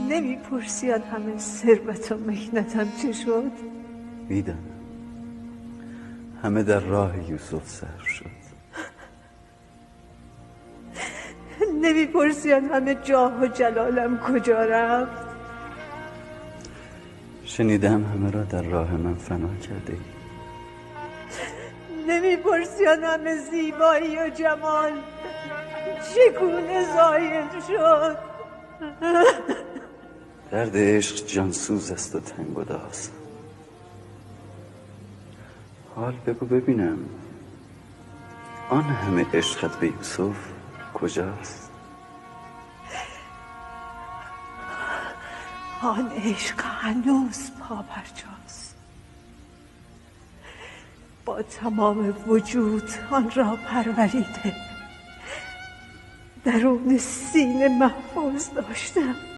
نمیپرسی آن همه ثروت و مکنتم چه شد؟ میدانم، همه در راه یوسف صرف شد. نمیپرسی آن همه جاه و جلالم کجا رفت؟ شنیدم همه را در راه من فنا کرده ای. نمیپرسی آن همه زیبایی و جمال چگونه زایل شد؟ درد عشق جانسوز است و تنگ و داز. حال بگو ببینم آن همه عشقت به یوسف کجاست؟ آن عشق هنوز پابرجاست. با تمام وجود آن را پروریده، درون سینه محفوظ داشتم.